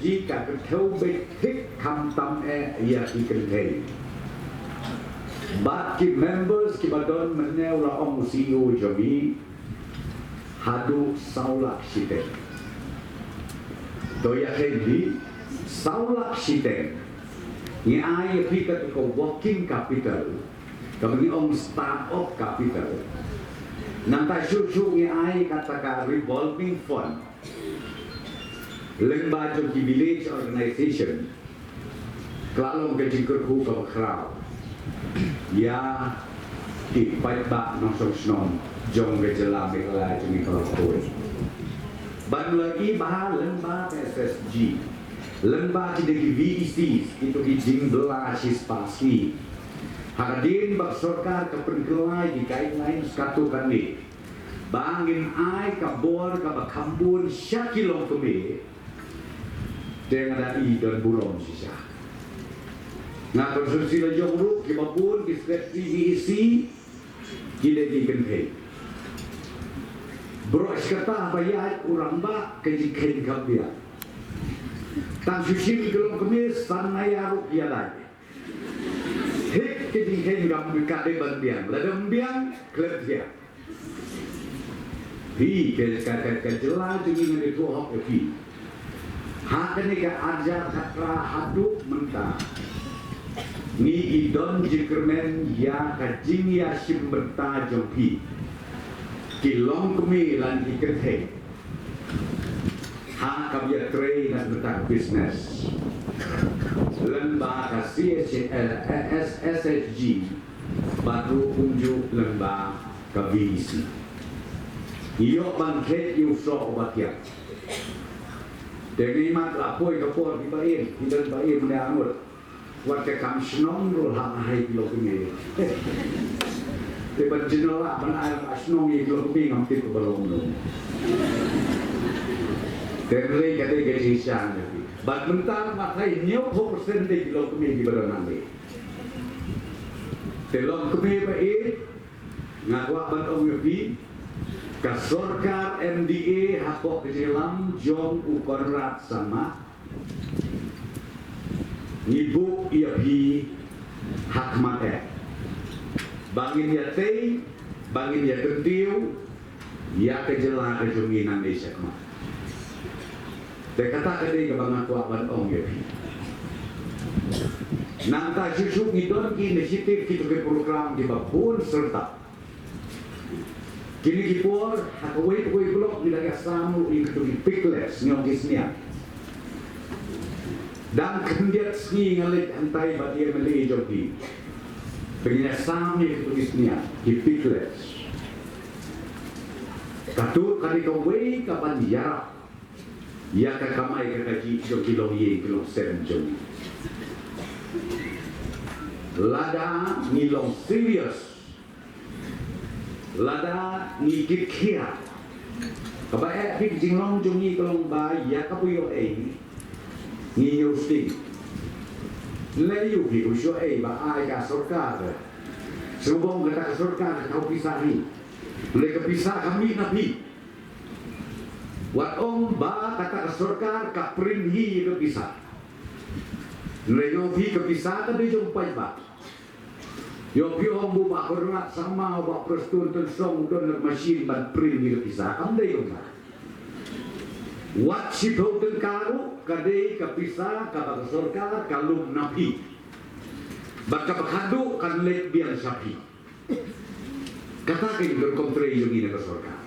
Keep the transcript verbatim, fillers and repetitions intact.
Ji ka kynthei beit thik khamtam eh ïa ki kynthei. Bad ki members kiba don mynne u la ong u C E O jong ngi haduh saw lak shiteng. To ïa kynthei saw lak shiteng. Ngi ai ïa phi ka tu ka working capital. Kaba ngi ong start up capital. Nangta shuh shuh ngi ai kata ka revolving fund. Lyngba jong ki village organization. Ka la long ka jingkyrkhu kaba khraw ïa ki paidbah nongshong shnong jong ka jylla Meghalaya jong ngi ka long kawei. Ban la i bha lyngba ka S S G, lyngba ki da ki V E Cs, kito ki jingbylla shispah sngi. Ha ka dien ba ka sorkar ka pynkylla ki guidelines katto katne ba ngin ai ka bor kaba kham bun sha ki longkmie. Te nga da i don burom shisha. Nga constituency la jong ruh kiba bun ki secretary V E C ki dei ki kynthei. Baroh shi katta ba ïaid u rangbah ka jingkheiñ kam biang. Tang shu shim ki longkmie san hajar ruh ïa dai. Hik ki jingkheiñ kam ka dei ban biang. Lada ym biang khlem biang. Phi ka, ka, ka, ka jylla jong ngi ngan ïathuh hok ïa phi. Ha kane ka arhajar khatphra haduh mynta ngi i don jingkyrmen ïa ka jingïashim bynta jong phi ki longkmie lane ki kynthei ha kaba ïatrei na ka bynta ka business lyngba ka C H, eh, S, S H G bad ruh kumjuh lyngba ka V E C. Ngi ïoh ban khet ïa u soh uba thiang. Te ngi mat la poi ka por kiba im, ki don ba im ne angut. Wat ka kam shnong ruh ha hai ki longkmie. Te ban jin la ban ai la shnong ïa ki longkmie ngam tip ka ba long long. Te hynrei ka dei ka jingshisha ne. Bad mynta ma thai hynñiewphew percent dei ki longkmie kiba don hangne. Te longkmie ba ïeit, nga kwah ban ong ïa phi, ka sorkar M D A hapoh ka jingïalam jong u Conrad Sangma, ngi buh ïa phi ha khmat eh. Ba ngin ïatei, ba ngin ïakyntiew ïa ka jylla ka jong ngi nangne shakhmat. Te kata ka dei kaba nga kwah ban ong ïa phi. Nangta shuh shuh ngi don ki initiative, kito ki program kiba bun syrta. Kine ki por ha kawei kawei block ngi dang ïasam ruh ïa kito ki picklets, ngi ong ki sniang. Dang khyndiat sngi nga leit hangtai bad i M L A jong ngi. Ba ngin ïasam ïa kito ki sniang, ki picklets. Kato ka dei kawei kaban ïarap ïa ka kamai ka kajih jong ki longïing ki longsem jong ngi. Lada ngi long serious, lada ngi kit khia, kaba eh phi ka jinglong jong ngi ka long ba ïa kaba ïoh ei ngi ñiew sting. Lei ïoh phi u shu ei ba ai ka sorkar. Sngewbha kata ka sorkar ka thaw pisa hi. Lei ka pisa ka mih na phi. Wat ong ba kata ka sorkar ka print hi ka pisa. Hynrei nga ong phi ka pisa ka dei jong paidbah. Ïoh phi ong ba u Bah Conrad Sangma, u Bah Prestone Tynsong u don ka machine ban print hi ka pisa. Kam dei kumta. Wat shiphew tyngka ruh ka dei ka pisa kaba ka sorkar ka lum na phi. Bad kaba khadduh kan leit biang sha phi. Kata ka rukom trei jong ngi na ka sorkar.